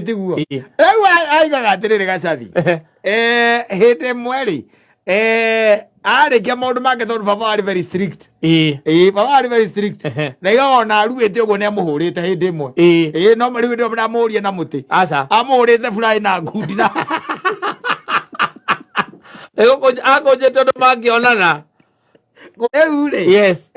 Tiguo. Ĩĩ. Rĩu aigaga atĩrĩrĩ gacathi. Hĩndĩ ĩmwe rĩ, arĩkia maũndũ make tondũ baba warĩ very strict. Ĩĩ. Ĩĩ, baba warĩ very strict. Na aigaga ona aruĩte ũguo nĩ amũhũrĩte hĩndĩ ĩmwe. Ĩĩ. Ĩĩ, no rĩu hĩndĩ ĩyo ndamũhũrire na mũtĩ. Aca. Amũhũrĩte buraĩ na ngundi na Akũnjĩte ũndũ mangĩonana. Rĩu rĩ. Yes.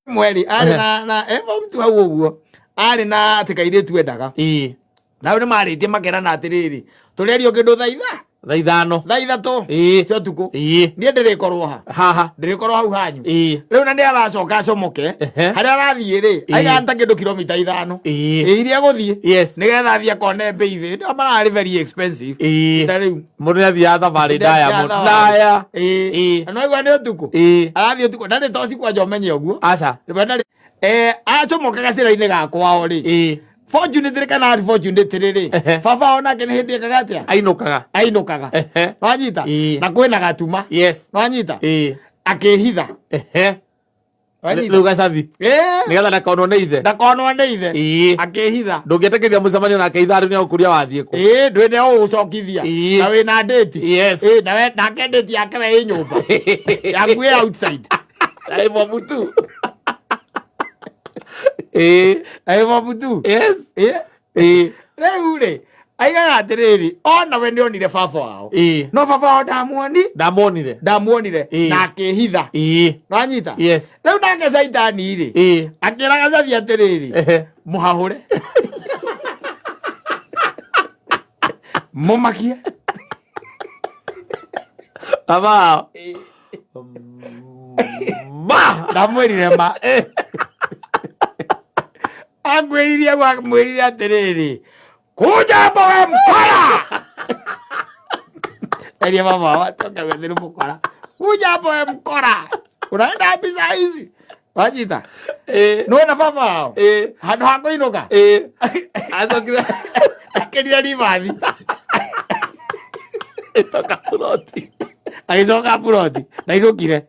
Ĩmwe rĩ, arĩ na e form two hau ũguo. Arĩ na atĩ kairĩtu endaga. Ĩĩ. Na rĩu nĩ marĩtie makerana atĩrĩrĩ, tũrĩario kĩndũ thaa itha Thaa ithano. Thaa 3 Ĩĩ. cia ũtukũ. Ĩĩ. Niĩ ndĩrĩkorwo ha? Haha. Ndĩrĩkorwo hau hanyu. Ĩĩ. Rĩu na nĩ aracoka acomoke. Harĩa arathiĩ rĩ, aigana ta kĩndũ kilomita 5. Ĩĩ. Ĩ, iria egũthiĩ. Yes. Nĩgetha athiĩ akone mbei thĩ. Ndio mararĩ very expensive. Ĩĩ. Ta rĩu. Mũndũ nĩ athiaga thabarĩ ndaya mũno. Ndaya. Ĩĩ. Ĩĩ. Na no aigua nĩ ũtukũ. Ĩĩ. Arathiĩ ũtukũ. Ndarĩ toci kwanja ũmenye ũguo. Aca. Ndarĩ. Acomoka gacĩra-inĩ ga kwao rĩ. Ĩĩ. Fortunately kana unfortunately rĩ, baba onake nĩ hĩndĩ ekaga atĩa? Ainũkaga. Ainũkaga. Nwanyita? Ĩĩ. Na kwĩna gatuma. Yes. Nwanyita? Ĩĩ. Akĩhitha. Wanyita? Rĩu gacathi. Ĩĩ. Nĩgetha ndakonwo nĩ ithe. Ndakonwo nĩ ithe. Ĩĩ. Akĩhitha. Ndũngĩetĩkĩria mũcemanio nake ithaa rĩu nĩegũkũria wathiĩ kũ. Ĩĩ, ndwĩ nĩ ũgũcokithia. Ĩĩ. Na wĩna ndĩti. Yes. Ĩĩ, na we nake ndĩti yake we ĩ nyũmba. Yaku ĩ outside. Ĩ mabutu. Ĩĩ. Ĩ mabutu. Yes. Ĩĩ. Ĩĩ. Rĩu rĩ, aigaga atĩrĩrĩ, ona we nĩonire baba wao. Ĩĩ. No baba wao ndamuoni. Ndamuonire. Ndamuonire. Ĩĩ. Na akĩhitha. Ĩĩ. Nwanyita? Yes. Rĩu nake caitani rĩ, Ĩĩ. akĩra gacathi atĩrĩrĩ, mũhahũre. Mũmakie. Baba wao. Ma. Ndamwĩrire ma. Angwĩrire amwĩrire atĩrĩrĩ, kuja hapo we mkora. Eria mama wao atoke wethĩrĩ mũkora. Kuja hapo we mkora. Unaenda wapi saa hizi? Wajita. Ĩĩ. Nĩwona baba wao? Ĩĩ. Handũ ha kũinũka. Ĩĩ. Acokire. Akĩrire ribathi. Ĩtoka puroti. Agĩcoka puroti. Na inũkire.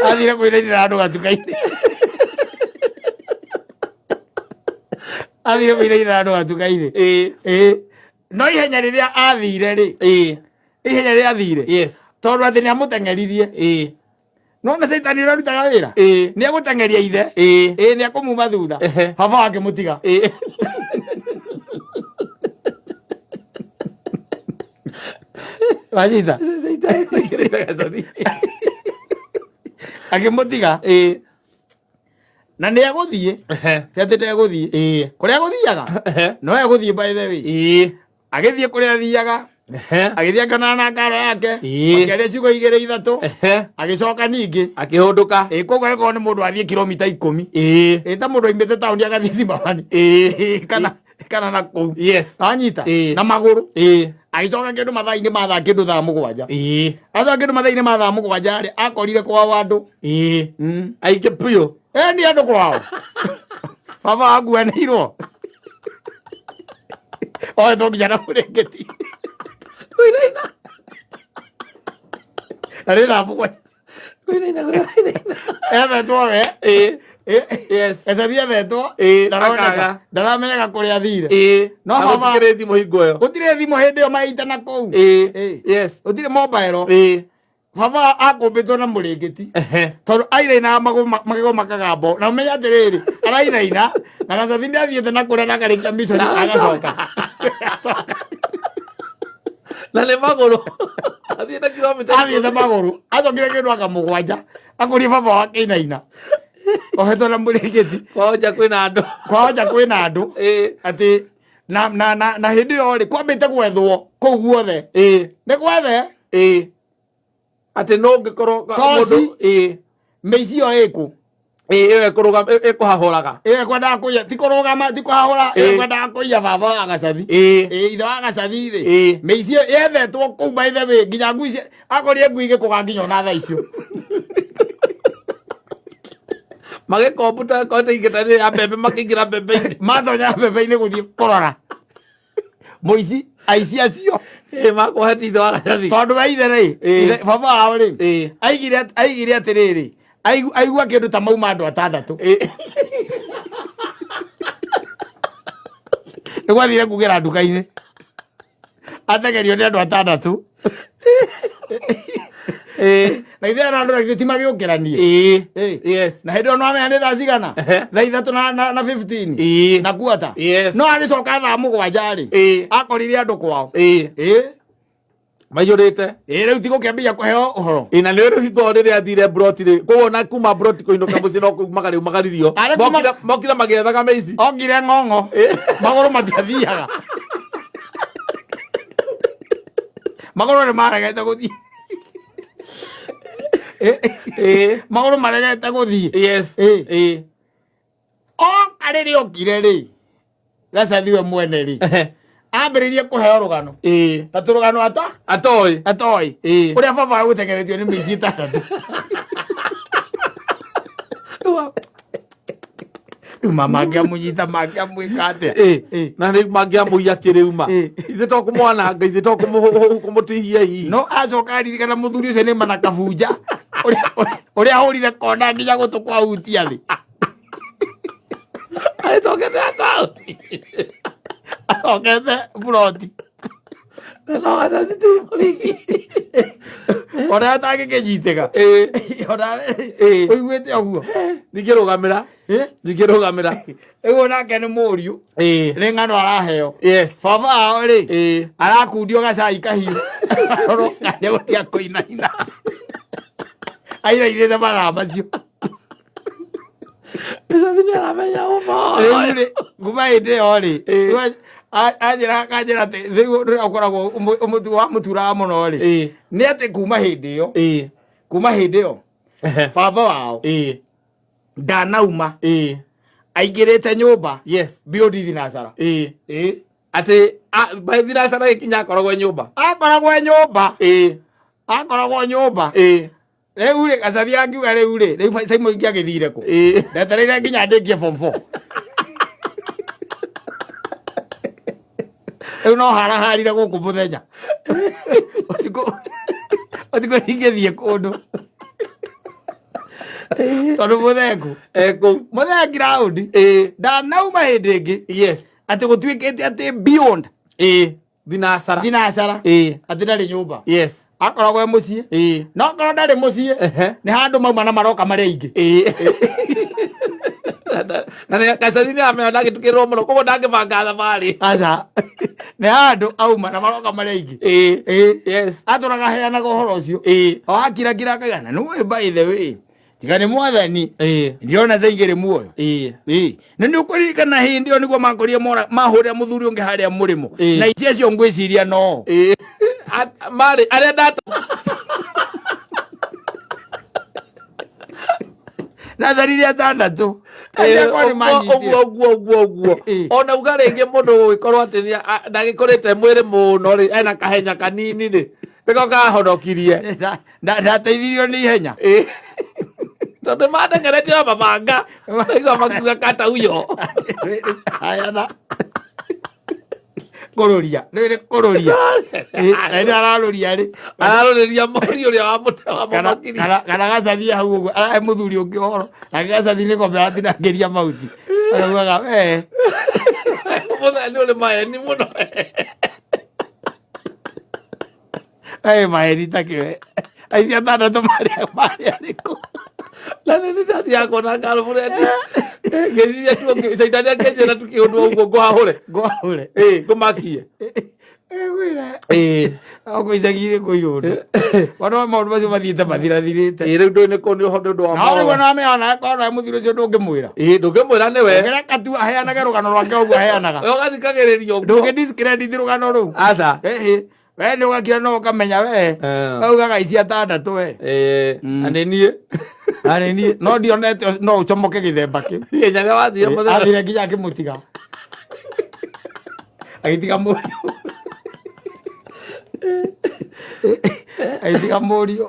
Athire kwĩrainĩra andũ gatuka-inĩ. Athire kwĩrainĩra andũ gatuka-inĩ. Ĩĩ. Ĩĩ. No ihenya rĩrĩa athire rĩ, Ĩĩ. ihenya rĩrĩa athire. Yes. Tondũ atĩ nĩ amũteng'eririe. Ĩĩ. Nona caitani ũrĩa arutaga wĩra. Ĩĩ. Nĩ egũteng'eria ithe. Ĩĩ. Ĩĩ, nĩ ekũmuma thutha. Baba wake mũtiga. Ĩĩ. Wanyita? Akĩmũtiga. Ĩĩ. Na nĩ egũthiĩ. Ti atĩ ndegũthiĩ. Ĩĩ. Kũrĩa egũthiaga? No egũthiĩ by the way. Ĩĩ. Agĩthiĩ kũrĩa athiaga. Agĩthiĩ akionana na ngaro yake. Ĩĩ. Makĩaria ciugo igĩrĩ ithatũ. Agĩcoka ningĩ. Akĩhũndũka. Ĩĩ, koguo angĩkorwo nĩ mũndũ athiĩ kilomita 10. Ĩĩ. Ĩĩ, ta mũndũ aimĩte taũni agathiĩ Zimbabwe. Ĩĩ. Kana na kũu. Yes. Anyita? Ĩĩ. Na magũrũ. Ĩĩ. Agĩcoka kĩndũ mathaa-inĩ ma thaa kĩndũ thaa 7. Ĩĩ. Acoka kĩndũ mathaa-inĩ ma thaa 7 rĩ, akorire kwao andũ. Ĩĩ. Aingĩ biũ. Ĩ, nĩ andũ kwao. Baba akuanĩirwo. Oetwo nginya na mũrĩngĩti. Kũinaina. Na nĩ thaa 7. Kũinaina, kũinaina. Ethetwo we. Ĩĩ. Ĩ. Yes. Ecethi ethetwo. Ĩĩ, Ndaroneka. akaga. Ndaramenyaga kũrĩa athire. Ĩĩ. No Na baba- gũtikĩrĩ thimũ hingo ĩyo. Gũtirĩ thimũ hĩndĩ ĩyo maita na kũu. Ĩĩ. Ĩĩ. Yes. Gũtirĩ mobile. Ĩĩ. Baba akũmbĩtwo na mũrĩngĩti. Tondũ airainaga magego makagambo. Na ũmenye atĩrĩrĩ, arainaina na gacathi nĩ athiĩte na kũrĩa na akarĩkia mission agacoka. Na nĩ magũrũ. Athiĩte kilomita Athiĩte magũrũ. Acokire kĩndũ anga 7. Akũrie baba wake inaina. Ohetwo na mũrĩngĩti. Kwao nja kwĩna andũ. Kwao nja kwĩna andũ. Ĩĩ. Atĩ na hĩndĩ ĩyo rĩ, kwambĩte gwethwo kũu guothe. Ĩĩ. Nĩ gwethe. Ĩĩ. Atĩ no ũngĩkorwo Toci. mũndũ- Ĩĩ. Mĩici ĩyo ĩkũ? Ĩĩ, ĩyo ĩkũhahũraga. Ĩyo ĩkwendaga kũiya, ti kũrũgama, ti kũhahũra, ĩyo Ĩĩ. ĩkwendaga kũiya baba wa gacathi. Ĩĩ. Ĩĩ, ithe wa gacathi rĩ. Ĩĩ. Mĩici ĩyo yethetwo kũu by the way, nginya ngui akorire ngui igĩkũga nginya ona thaa icio. Magĩkombuta kote ingĩta ya mbembe makĩingĩra mbembe-inĩ. Matonya mbembe-inĩ gũthiĩ kũrora. Mũici, aici acio. Ĩĩ, makuohete ithe wa gacathi. Tondũ we ithe rĩ, Ĩĩ. ithe, baba wao rĩ, Ĩĩ. aigire atĩrĩrĩ, aigua kĩndũ ta mauma andũ 6. Ĩĩ. Nĩguo athire kugĩra nduka-inĩ ategerio nĩ andũ atandatũ. Na ithe na andũ agithĩ ti magĩũkĩranie. Yes. Na hĩndĩ ĩyo nĩwamenya nĩ thaa cigana? Thaa 3 na 15 na kuata. Yes. No agĩcoka thaa 7 rĩ, akorire andũ kwao. Maiyũrĩte. Ĩ rĩu ti gũkĩambia kũheo ũhoro. Ĩ na nĩ rĩu hingo rĩrĩa athire broti rĩ, koguo na kuma broti kũinũka mũciĩ no magarĩ magaririo. Arĩ kuma- Mokire magĩethaga mĩici. Okire ng'ong'o, magũrũ matiathiaga, magũrũ nĩ maregete gũthiĩ. Magũrũ maregete gũthiĩ. Yes. Oka rĩrĩa okire rĩ, gacathi we mwene rĩ, ambĩrĩirie kũheo rũgano ta tũrũgano ata Atoĩ. Atoĩ ũrĩa baba agũtengeretio nĩ mĩici 6. Rĩu mama angĩamũnyita mangĩamwĩka atĩa? Na rĩu mangĩamũiya kĩrĩu ma ithe to kũmwananga, ithe to kũmũtihia hihi. No acoka aririkana mũthuri ũcio nĩ mana kabunja ũrĩa ahũrire kona nginya gũtũ kwahutia thĩ. Agĩcokete ataũni. Acokete buroti. No gacathi ti mũriki. Ona atangĩkĩnyitĩka. Ona ũiguĩte ũguo. Ndingĩrũgamĩra. Ndingĩrũgamĩra. Rĩu nake nĩ mũriũ, nĩ ng'ano araheo. Yes. Baba ao rĩ, arakundio gacai kahiũ nĩ gũtiga kũinaina ainainĩte mathaa macio. Gacathi nĩ aramenya ũhoro. Rĩu rĩ, kuma hĩndĩ ĩyo rĩ, anjĩra akanjĩra atĩ rĩu ũndũ ũrĩa ũkoragwo wamũturaga mũno rĩ, nĩ atĩ kuma hĩndĩ ĩyo, kuma hĩndĩ ĩyo baba wao ndanauma aingĩrĩte nyũmba beyond thinacara. Atĩ by thinacara ĩkinya akoragwo e nyũmba. Akoragwo e nyũmba. Akoragwo nyũmba. Rĩu rĩ, gacathi angiuga rĩu rĩ, rĩu Simon ingĩagĩthire kũ? Ndetereire nginya ndĩkie form 4. Rĩu no haraharire gũkũ mũthenya, ũtukũ ũtukũ ndingĩthiĩ kũndũ tondũ mũthengu Ekũu. Mũthee ground ndanauma hĩndĩ ĩngĩ atĩ gũtuĩkĩte atĩ beyond Thinacara. Thinacara atĩ ndarĩ nyũmba. Akoragwo e mũciĩ. No korwo ndarĩ mũciĩ, nĩ handũ mauma na maroka marĩ aingĩ. Na nĩ gacathi nĩ aramenya ndangĩtukĩrĩrwo mũno, koguo ndangĩbanga thabarĩ. Aca, nĩ handũ auma na maroka marĩ aingĩ. Atũraga aheanaga ũhoro ũcio. O akirakira akagana nĩ by the way, tiga nĩ mwathani, ndĩrona thaa 2 muoyo. Na nĩ ũkũririkana hĩndĩ ĩyo nĩguo makorire mahũrĩra mũthuri ũngĩ harĩa mũrĩmo na ici acio ngwĩciria no Marĩ arĩa ndata na tharire 6 Acio nĩ manyitire. Ũguo ũguo ũguo ũguo. Ona uga rĩngĩ mũndũ gũgĩkorwo atĩ ndagĩkũrĩte mwĩrĩ mũno rĩ, ena kahenya kanini rĩ, nĩko kahonokirie. Ndateithirio nĩ ihenya. Tondũ mandengeretie na mabanga, ndaigua makiuga kata uyo. Haya, na kũrũria rĩu nĩ kũrũria. Ĩ, ararũria rĩ? Ararũrĩria mũriũ ũrĩa wamũmakirie. Kana gacathi hau ũguo arahe mũthuri ũngĩ ũhoro, nake gacathi nĩ kombe aratinangĩria mahuti, araugaga we. Mũthee nĩ ũrĩ maheni mũno. Ĩ maheni ta kĩwe, aici 6 marĩ arĩkũ? Na nĩ ndathiaga kuona girlfriend, ngĩciria tu caitani akĩnjĩra tu kĩũndũ ũguo ngũhahũre. Ngũhahũre. Ngũmakie. Ngwĩra gũkũ icagi-inĩ kwĩ ũndũ ona maũndũ macio mathiĩte mathirathirĩte. Rĩu ndũĩ nĩ kũ nĩ ũndũ wa Na rĩu no amenya ona korwo mũthuri ũcio ndũngĩmwĩra. Ndũngĩmwĩra nĩwe. Ũngĩreka tu aheanage rũgano rwake ũguo aheanaga. Ũgathikagĩrĩria ũguo. Ndũngĩ discredit rũgano rũu. Aca. Ĩhĩ, we nĩ ũgakira no ũkamenya we augaga ici 6 we. Na nĩ niĩ. Na nĩ niĩ no ndionete no ũcomoke gĩthemba kĩu. Ihenya rĩrĩa wathire mũthenya. Athire nginya akĩmũtiga, agĩtiga mũriũ, agĩtiga mũriũ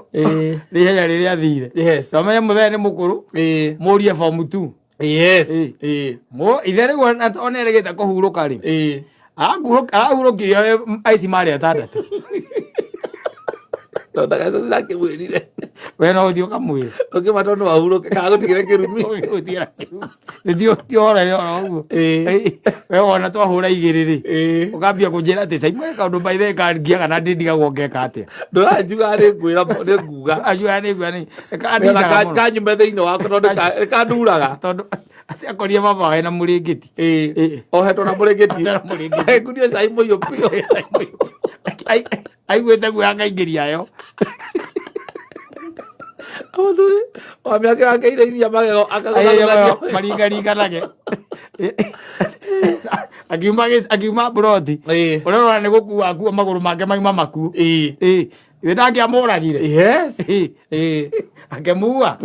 nĩ ihenya rĩrĩa athire. Nomenya mũthee nĩ mũkũrũ, mũriũ e form 2. Ithe rĩu ona erĩgĩte kũhurũka rĩ, arahurũkirio aici marĩ 6. Tondũ ndakĩmwĩrire. We no ũthiĩ ũkamwĩre. Ũkĩma tondũ no ahurũke kana gũtigĩre kĩrumi. Ũtigĩra kĩrumi. Nĩ ti ũhoro ũhoro ũguo. We wona twahũra igĩrĩ rĩ, ũkambia kũnjĩra atĩ Simon kaũndũ by the way kangiaga na ndindigagwo ngeka atĩa. Ndũranjuga nĩ ngwĩra nĩ nguga. Anjugaga nĩ nguga nĩ Ona kandicaga mũno. kanyume thĩinĩ wakwa tondũ nĩ kanduraga. Tondũ atĩ akorire baba wae na mũrĩngĩti. Ohetwo na mũrĩngĩti. Ohetwo na mũrĩngĩti. Ngunie cai mũiyũ biũ. Aiguĩte guoya akaingĩria yo. Mũthuri wa mĩaka yake ire iria magego akagũthagũthania. Maringaringanage. Akiuma mburoti. Ũrĩa ũrona nĩ gũkua akua magũrũ make mauma makuo. Ĩĩ. Ithe ndangĩamũragire. Yes. Ĩĩ. Akĩmua.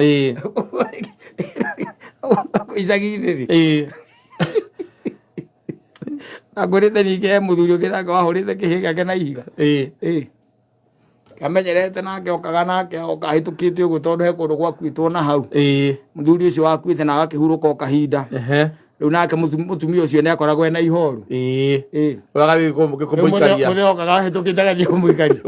Icagi-inĩ rĩ. Angũrĩte ningĩ he mũthuri ũngĩ nake wahũrĩte kĩhĩ gĩake na ihiga. Ĩĩ. Kamenyerete nake okaga nake oka ahĩtũkĩte ũguo tondũ he kũndũ gwakuĩtwo na hau. Mũthuri ũcio wakuĩte na agakĩhurũka o kahinda. Rĩu nake mũtumia ũcio nĩ akoragwo ena ihoru. Ĩĩ. Agathiĩ Rĩu kũmũikaria. Mũthee okaga ahĩtũkĩte agathiĩ kũmũikaria.